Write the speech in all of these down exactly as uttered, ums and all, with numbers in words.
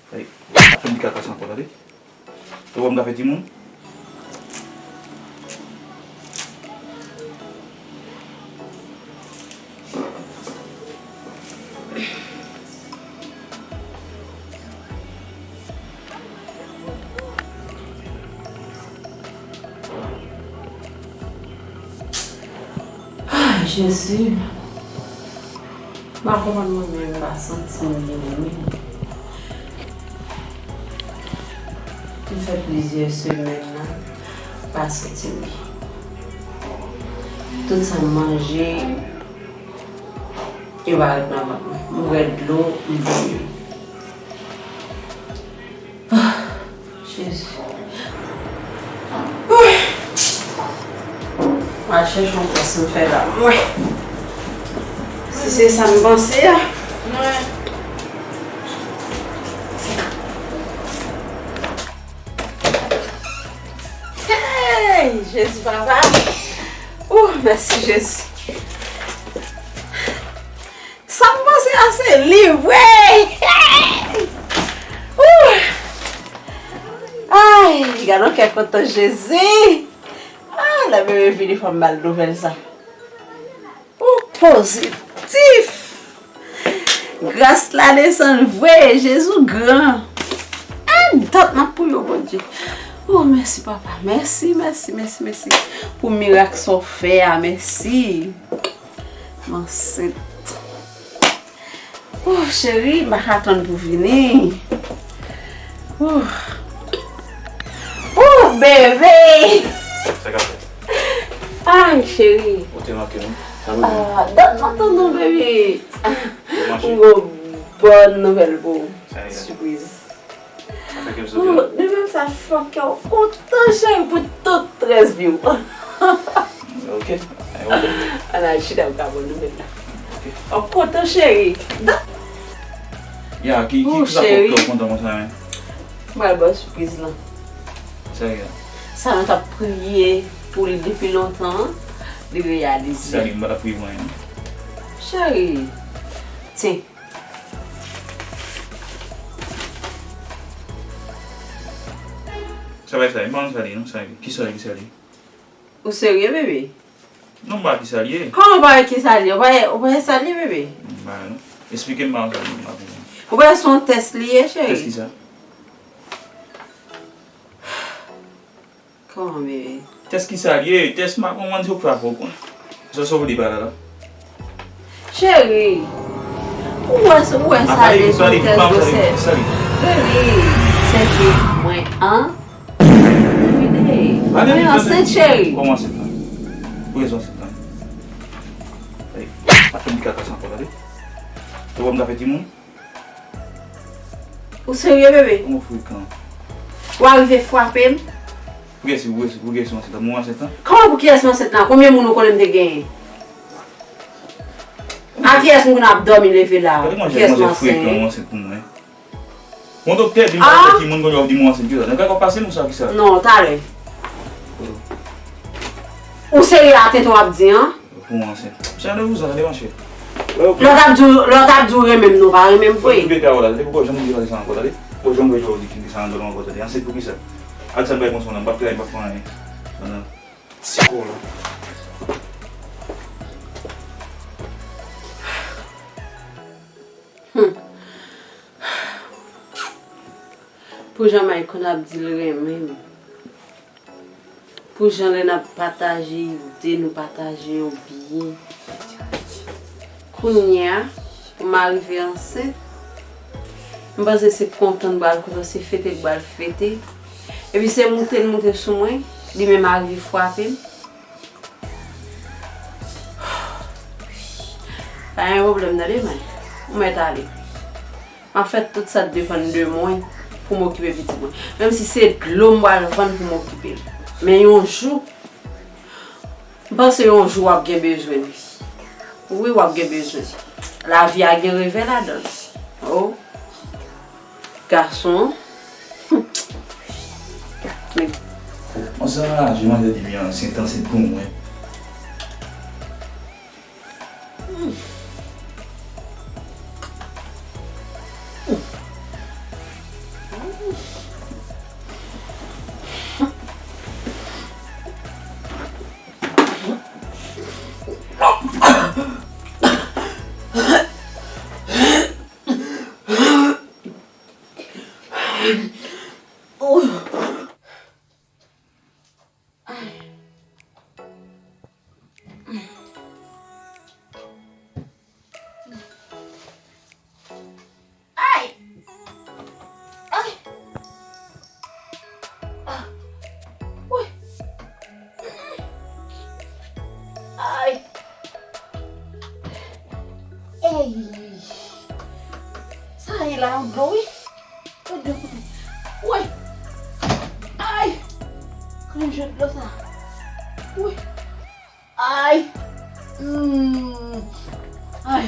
Ey, pa fè m di kaka sa ankò, tande. Ou wè m ka fè timoun? Ah, Jezi. M pa konprann mwen menm, m pa santi m byen menm. M fè plizyè semèn la, m pa santi m byen. Tout sa m manje, yo pa ret nan vant mwen. M bwè dlo, m vomi. Ah, Jezi. Mwen al chèche yon pòs m fè la mwen. Si se sa m panse a. Mwen. Hey, Jezi papa. Ouh, mèsi Jezi. Sa m panse a se li vre. Ooh! Ay, gade yon kè kontan Jezi. Ah, lè bebe vini fò m ba l nouvèl sa. Ou pozitif. Gras la desann vre, Jezi gran. Ah, dat m ap priye w Bondye. Oh, mèsi papa. Mèsi, mèsi, mèsi, mèsi. Pou mirak sa w fè a, mèsi. M ansent. Oh, cheri, m pa ka tann pou vini. Oh. Oh, bebe. Sa k ap fèt? Ay, cheri. Ou te manke nou. Sa va byen? Ah, dat m ap tann ou, bebe. Kòman cheri? M gon bòn nouvèl pou ou. Sa ye la? Sipriz. Sa fè kè m sote. Oh, de menm sa fè kè w kontan cheri pou tout rès vi w. Ok. Ay, ok. Ann al chita, m ka ba w nouvèl la. Ok. W ap kontan cheri. Ya, ki, ki, oh, ki sa fè kè w kontan konsa, men? M pral ba w sipriz lan. Sa ye la? Sa nou t ap priye pou li depi lontan an, li reyalize. Sa li, m pa t ap priye pou anyen, non. Cheri, tyen. Sa pa sa, m pa konn sa li non, sa li. Kisa li, kisa li? Ou serye, bebe? Non, m pa wè kisa li ye. Kòman ou pa wè kisa li ye? Ou pa wè, ou pa wè sa li ye, bebe? M pa wè non. Esplike m, m pa konn sa li ye, m pa konprann. Ou pa wè se yon tès li ye, cheri? Tès kisa? Kòman, bebe? Tès kisa li ye? Tès m pa konprann, se ou k fè afè w konn. Sa, sa w vle pale la? Cheri, ou wè, ou wè sa li ye, se yon tès gwosès. Bebe, se fi mwen an. Vide. Mwen ansent, cheri. Kòman ansent lan? Pou rezon ansent lan? Ey, pa fè m di kaka sa ankò, tande. Ou wè m ka fè timoun? Ou serye, bebe? Ou frekan. Ou arive frape m? Pou kiyès, pou kiyès, pou kiyès ou ansent lan? Mwen ansent lan? Kòman pou kiyès m ansent lan? Konbyen moun ou konnen m te genyen? A kiyès m konnen ap dòmi leve la? Gade manje, manje frekan, ou ansent pou mwen. Bon, doktè, di m pa fè timoun, kounye a w di m ou ansent, kisa? Nan kaka w pase m ou sa, kisa? Non, talè. Ou serye a tenten w ap di an? Pou mwen ansent. Misye ap devouzan, tande mache. Lè w t ap di w, lè w t ap di w renmen m, non, pa renmen m vre. Ou pete a w la, tande, poko janm di sa ankò, tande. Poko janm vle di w di sa ankò, tande. Ansent pou kisa? Al sa bay konsa, m p ap travay, m p ap fè anyen. Nan, nan. Ti kò la. Hmm. Pou jan Mike konn ap di l renmen m. Pou jan lè n ap pataje ide, nou pataje yo byen. Kounye a, pou m arive ansent, m panse se kontan n pral kontan, se fete n pral fete. Epi se moute l moute sou mwen, li menm arive frape m. Pa gen pwoblèm, tande, Mike. Ou mèt ale. M ap fè tout sa k depann de mwen pou m okipe pitit mwen. Menm si se dlo m pral vann pou m okipe l. Men yon jou, m panse yon jou w ap gen bezwen l. Wi, w ap gen bezwen l. Lavi a gen revè ladan l. Oh. Gason. Mwen sa raje, manzè di byen ansent, ansent pou mwen. Hmm. Hmm. Oh. Ay. Ay! Ay! Ah! Woy! Ay! Ey! Sa ye la, yon dlo, wi. Yon dlo kote. Woy! Ay! Kòman m jwenn dlo sa? Woy! Ay! Hmm. Ay!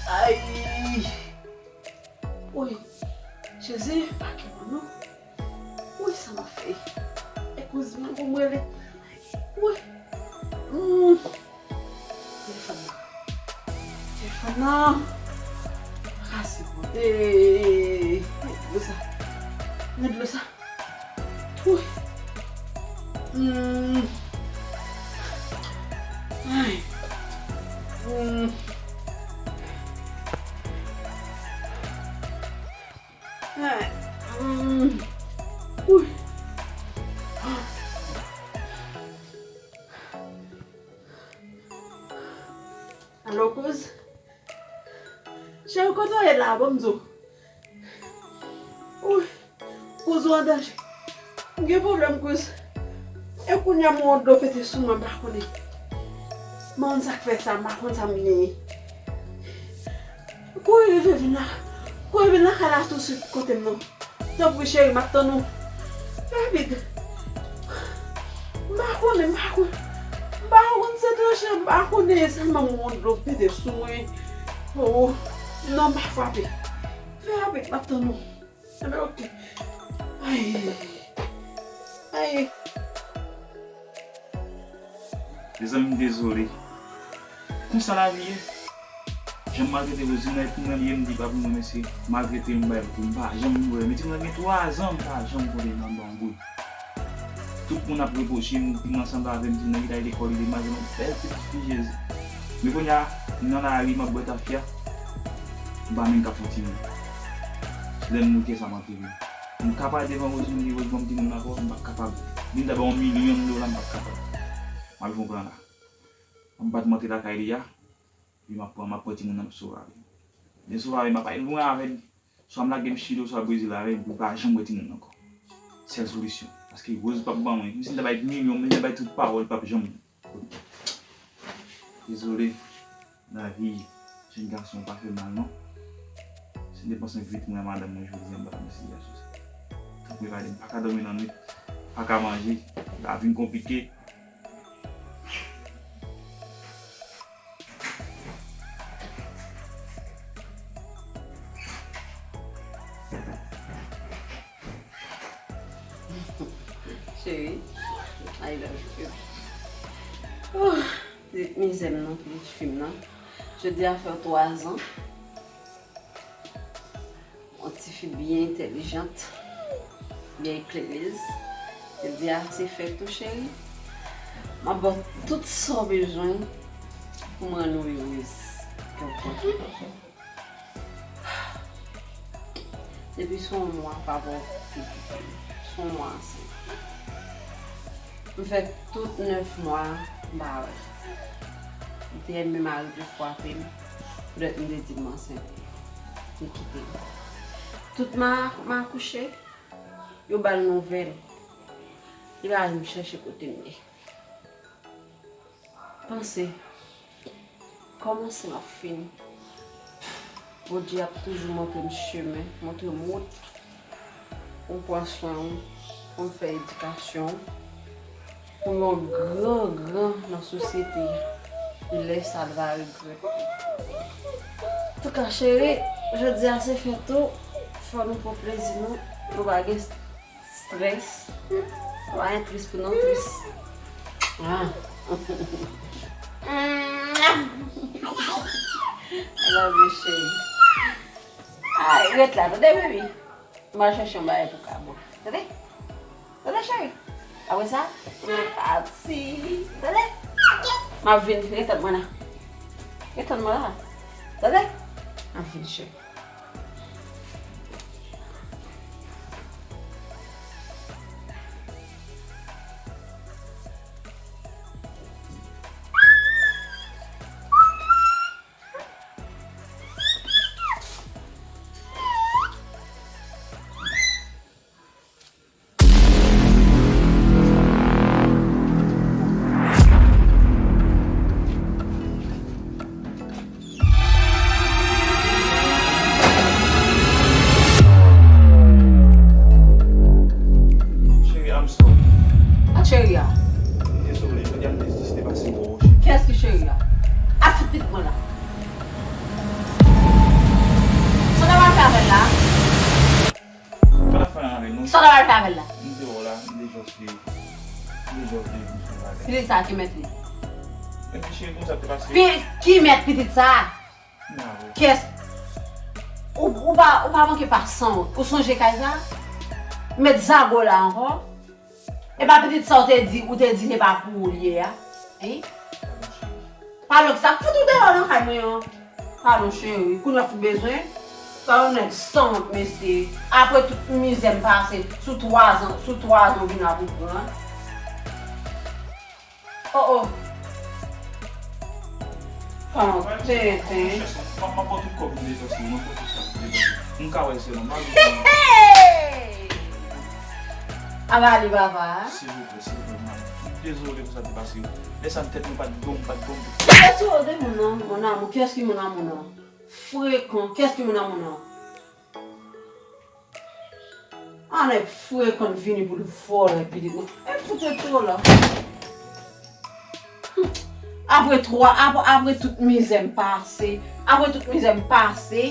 Ay! Woy! Jezi, pa gen moun non. Woy, sa m ap fè? E kouz mwen pou m rele. Woy! Hmm. Telefòn nan. Telefòn nan. Rasi mwen. Hey, mwen dlo sa. Mwen dlo sa. Woy. Hmm. Ay. Hmm. Ay. Hmm. Woy. Alo, kouz. Cheri, kote w ye la? Ban m di w. Woy, kouz ou an danje. M gen pwoblèm, kouz. E kounye a m wè yon dlo pete sou mwen, m pa konnen. M pa konn sa k fè sa, m pa konn sa m genyen. Kouri rive vin la. Kouri vin lakay la tousuit kote m nan. Tanpri cheri, m ap tann ou. Rapid. M pa konnen, m pa konnen. M pa konn se tranche, m pa konnen. Sèlman m wè yon dlo pete sou mwen. Oh, non, m pa frape. Fè rapid, m ap tann ou. Enben, oke. Ay. Ay. Mezanmi, m dezole. Konsa lavi ye. Jan m maltrete Roseline nan, e pou mwen li ye, m di pa pou mwen, mesye. Maltrete m, bay pou m pa janm wè. Men timoun nan gen twa zan, m pa janm konte nan bangouy. Tout moun ap repwoche m, timoun nan sanble avè m, timoun nan ki t al lekòl, li te mache yon bèl ti fi, Jezi. Men kounye a, m nan lari, m ap bwè tafya, m pa menm ka fè yon timoun. Lè m moute sa m antere. M ka pale devan Roseline, m di Roseline ban m timoun nan ankò, m p ap kapab. Li ta ba yon milyon dola, m p ap kapab. M al fè yon plan la. M pa t monte lakay li a, epi m ap pran, m ap pran timoun nan, m ap sove avè l. Lè m sove avè l, m ap al lwen avè l. Swa m lage m Chili, oswa Brezil avè l, pou l pa janm wè timoun nan ankò. Sèl solisyon. Paske Rose p ap ban mwen. Menm si m ta bay milyon, menm si m ta bay tout pawòl, l p ap janm. Dezole, lavi jèn gason pa fè mal non. Si m te panse anpil pou mwen a madanm mwen jodi a, m pa t ap nan sitiyasyon sa. Tanpri, pale, m pa ka dòmi lannwit, pa ka manje, lavi m konplike. Cheri, I love you. Oh, pitit mizè m nan, pitit fi m nan. Jodi a fè twa zan. Yon tifi byen entèlijant, byen eklerez. Jodi a se fèt ou, cheri. M ap ba w tout sa w bezwen pou m rann ou erez. Kè w kontan. Depi se yon mwa papa w te kite m. Se yon mwa ansent. M fè tout nèf mwa m pa wè l. M te enmen mari te frape m. Poutèt m te di m ansent. Li kite m. Tout ma, ma akouche, yo ba l nouvèl. Li pa vin chèche kote m ye. Panse, kòmanse m ap fini. Bondye ap toujou montre m chemen, montre m wout pou m pran swen w, pou m fè edikasyon w, pou m yon gran gran nan sosyete a. E lè sa l va regrèt. Antouka, cheri, jodi a se fèt ou, fò nou pran plezi nou, nou pa gen strès. Pa gen tris pou nou tris. Ah. I love you, cheri. Ay, ret la, tande, baby. M al chèche yon bagay pou ka bo. Tande? Tande, cheri. Apre sa, nou pati. Tande? M ap vin, ret tann mwen la. Ret tann mwen la. Tande? M ap vin, cheri. Sa w pral fè avè l la? M te wè w la, m te jòs li. M te jòs li, m te bagay. Pitit sa ki mèt li? Epi cheri, konsa te pase. Pi, ki mèt pitit sa? M la wè. Kiyès? Ou, ou pa, ou pa manke pa san wont. Ou sonje kay sa? Mèt zago la ankò. E pa pitit sa w te di, ou te di se pa pou ou l ye a? Hein? Padon, cheri. Padon, sa fout ou deyò nan kay mwen an? Padon, cheri. Kounye a fout bezwen. Sa yon nèg sanwont, mesye. Apre tout mizè m pase, sou twa zan, sou twa zan, ou vin ap ou pran. Oh, oh. Tan, tenten. M ap, m ap pran tout kòb mwen depanse yo, m ap pran tout sa mwen depanse. M ka wè se non, m ap Hey! Avale, papa. Silvouplè, silvouplè, m ap, m dezole pou sa te pase yo. Lè sa m tèt mwen pa t bon, m pa t bon. Kiyès ki mon amour nan, mon amour? Kiyès ki mon amour nan? Frekan, kiyès ki mon amour nan? Ah, nèg frekan vini pou l vòlè pitit mwen. E fout retire w la. Apre twa, apre, apre tout mizè m pase, apre tout mizè m pase,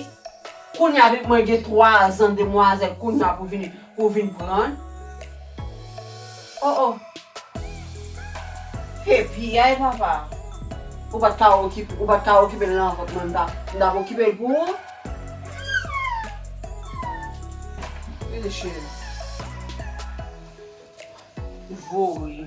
kounye a mwen gen twa zan demwazèl kounye a pou vini, pou vin pran. Oh, oh. Epi, ay papa, ou pa t ka okipe, ou pa t ka okipe l nan vant mwen, m t ap, m t ap okipe l pou ou. Gade cheri. Voye.